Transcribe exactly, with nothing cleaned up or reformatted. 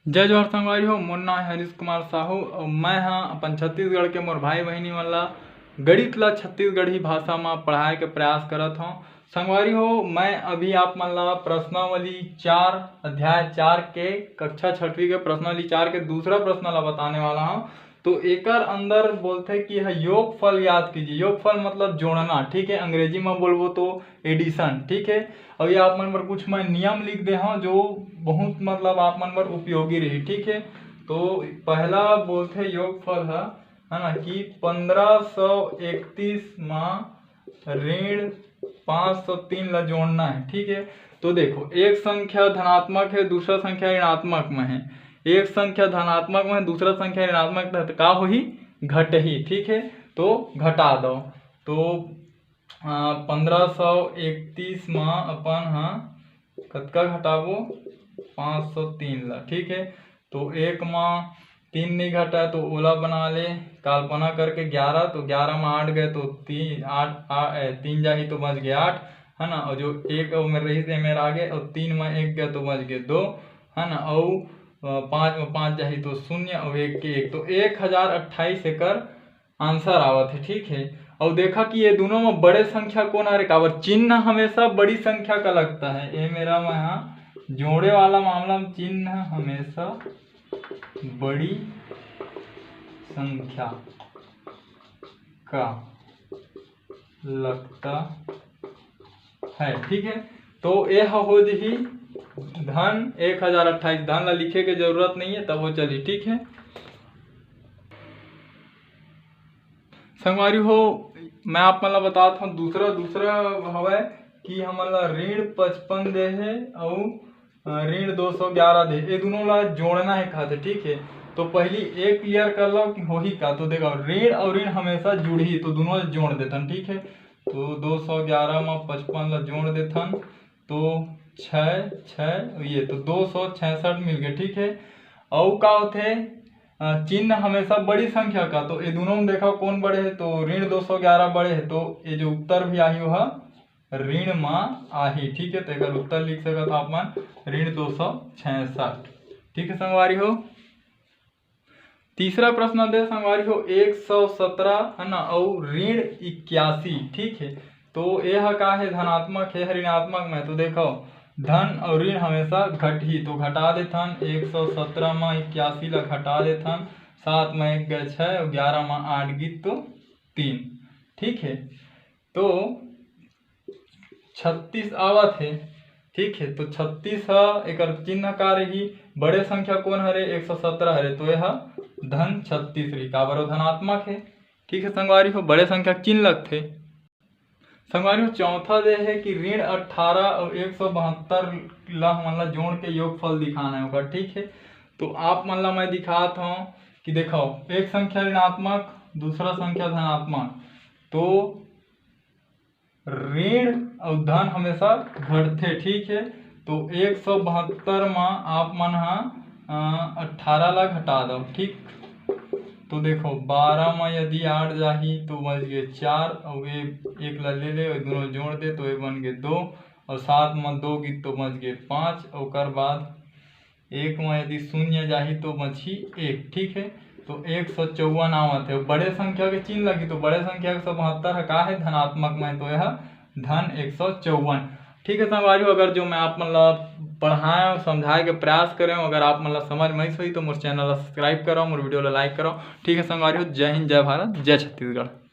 जय जोहार संगवारी हो, मोर नाम है हरीश कुमार साहू और मैं हाँ अपन छत्तीसगढ़ के मोर भाई बहिनी मन ला गणित ला छत्तीसगढ़ी भाषा मा पढ़ाए के प्रयास करत हूँ। संगवारी हो, मैं अभी आप मन ला प्रश्नावली चार, अध्याय चार के कक्षा छठवीं के प्रश्नावली चार के दूसरा प्रश्न ला बताने वाला हूँ। तो एकर अंदर बोलथे कि यह योगफल याद कीजिए। योगफल मतलब जोड़ना, ठीक है, अंग्रेजी में बोलबो तो एडिशन, ठीक है। और ये आप मन बर कुछ मैं नियम लिख दे हूँ जो बहुत मतलब आप मन बर उपयोगी रही, ठीक है। तो पहला बोलथे योगफल है, है ना, कि पंद्रह सौ इकतीस मा ऋण पाँच सौ तीन ला जोड़ना है, ठीक है। तो देखो, एक संख्या धनात्मक है, दूसरा संख्या ऋणात्मक में है, एक संख्या धनात्मक में है, दूसरा संख्या ऋणात्मक में है, तो का होही? घटही, ठीक है। तो घटा दो। तो पंद्रह सौ इकतीस मा अपन हा कतका घटाबो? पाँच सौ तीन ला, ठीक है। तो एक मा तीन नहीं घटा तो ओला बना ले, काल्पना करके ग्यारह, तो ग्यारह मा आठ गए तो तीन, आठ आ, ए, तीन जाही तो बच गए आठ, है ना। और जो एक में रही से मेरा आगे और तीन मा एक गए तो बच गए दो, है ना। और पाँच में पाँच जाही तो शून्य और एक के एक, तो एक हजार अट्ठाईस एकर आंसर आवत है, ठीक है। और देखा कि ये दोनों में बड़े संख्या कौन आ रहे, काबर चिन्ह हमेशा बड़ी संख्या का लगता है। ये मेरा वहाँ जोड़े वाला मामला में चिन्ह हमेशा बड़ी संख्या का लगता है, ठीक है। तो ये हो जही धन एक हजार अट्ठाईस, धन ला लिखे के जरूरत नहीं है, तब वो चली, ठीक है। संगवारी हो, मैं आप मन ला बतात हूँ, दूसरा दूसरा हवय कि हमन ला ऋण पचपन दे हे अउ ऋण दो सौ ग्यारह दे, ये दोनों ला जोड़ना है खाते, ठीक है। तो पहली एक क्लियर कर लो कि होही का। तो देखो, ऋण और ऋण हमेशा जुड़ही, तो दोनों ला जोड़ देथन, ठीक है। तो दो सौ ग्यारह में पचपन ला जोड़ देथन, तो छः छः, ये तो दो सौ छियासठ मिल गए, ठीक है। अउ का होथे, चिन्ह हमेशा बड़ी संख्या का, तो ये दोनों में देखा कौन बड़े है, तो ऋण दो सौ ग्यारह बड़े है, तो ये जो उत्तर भी आही वह ऋण मा आही, ठीक है। तो एक उत्तर लिख सकत आप मन ऋण दो सौ छियासठ, ठीक है संगवारी हो। तीसरा प्रश्न दे संगवारी हो एक सौ सत्रह, है ना, और ऋण इक्यासी, ठीक है। तो यह का है, धनात्मक है, ऋणात्मक में, तो देखो धन और ऋण हमेशा घटही, तो घटा देथन, एक सौ सत्रह में इक्यासी ला घटा देथन, सात में एक गए छः और ग्यारह में आठ गित तो तीन, ठीक है। तो छत्तीस आवत है, ठीक है। तो छत्तीस ह एकर चिन्ह का रही, बड़े संख्या कौन हरे, एक सौ सत्रह हरे, तो यह धन छत्तीस रही, काबर वो धनात्मक है, ठीक है संगवारी हो, बड़े संख्या चिन्ह लगथे। संगवारी हो, चौथा दे है कि ऋण अट्ठारह और एक सौ बहत्तर ला हमन ला जोड़ के योगफल दिखाना है ओकर, ठीक है। तो आप मन ला मैं दिखात हूँ कि देखो, एक संख्या ऋणात्मक, दूसरा संख्या धनात्मक, तो ऋण और धन हमेशा घटथे, ठीक है। तो एक सौ बहत्तर मा आप मन हा अट्ठारह ला घटा दो, ठीक। तो देखो, बारह मा यदि आठ जाही तो बच गए चार, और ये एक ला ले ले और दोनों जोड़ दे तो ये बन गए दो, और सात मा दो गित तो बच गए पाँच, ओकर बाद एक में यदि शून्य जाही तो बची एक, ठीक है। तो एक सौ चौवन आवत है, बड़े संख्या के चिन्ह लगी, तो बड़े संख्या के सौ बहत्तर है का है, धनात्मक में, तो यह धन एक सौ चौवन, ठीक है संगवारी हो। अगर जो मैं आप मन ला पढ़ाए और समझाए के प्रयास करे हूँ, अगर आप मन ला समझ में आई होही तो मोर चैनल ला सब्सक्राइब करो, मोर वीडियो ला लाइक करो, ठीक है संगवारी हो। जय हिंद, जय भारत, जय छत्तीसगढ़।